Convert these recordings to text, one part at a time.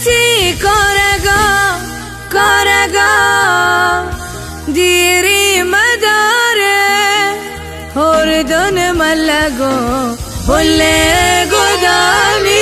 چی کارگا، کارگا، دیری مدارے، ہوردن ملگو، پلے گدانی۔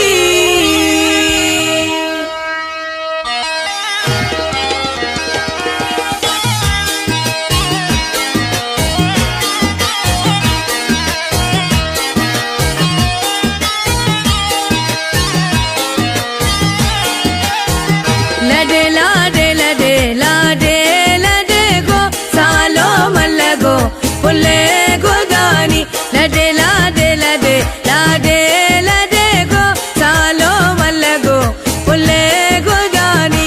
لڈے لاڈے لڈے لاڈے لڈے گو، سالو ملگو پلے گدانی۔ لڈے لاڈے لڈے لاڈے لڈے گو، سالو ملگو پلے گدانی۔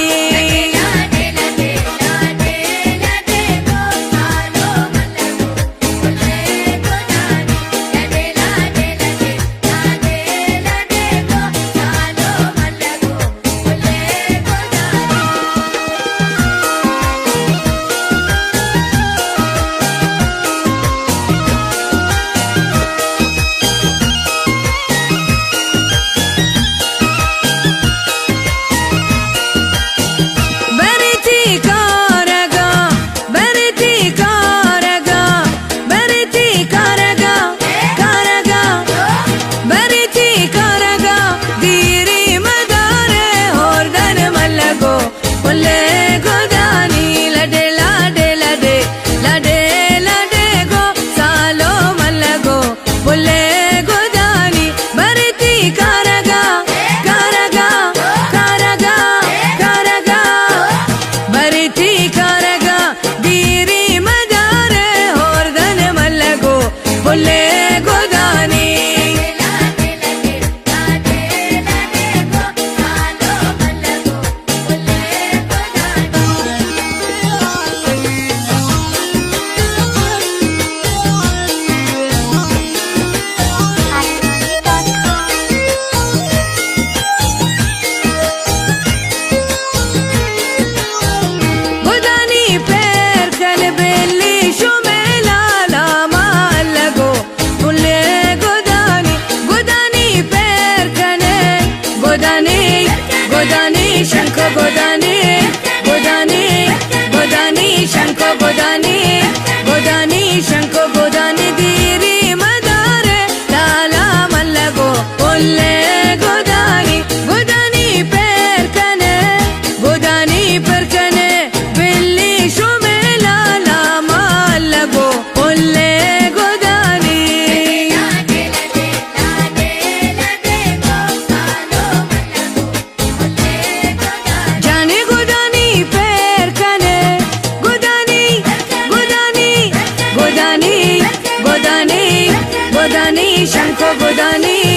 برتی کارگا، برتی کارگا، برتی کارگا، کارگا، برتی کارگا، دیری مدارے، ہوردن ملگو پلے گدانی۔ لڈے لاڈے لڈے، لڈے لڈے گو، سالو ملگو پلے گدانی۔ برتی کارگا، کارگا، کارگا، کارگا، برتی کارگا، دیری مدارے، ہوردن ملگو پلے گدانی۔ گدانی پیر کن بلی شمے لالا ملگو پلے گدانی۔ گدانی پیر کنے، گدانی، گدانی شنکو گدانی، گدانی، گدانی شنکو گدانی، گدانی شنکو گدانی، دیری مدارے لالا ملگو پلے گدانی۔ گدانی پیر کنے، گدانی پیر کنے، بلی شمے لالا ملگو پلے گدانی۔ جانی گدانی پیر کنے، گدانی، گدانی، گدانی، گدانی، گدانی شنکو گدانی۔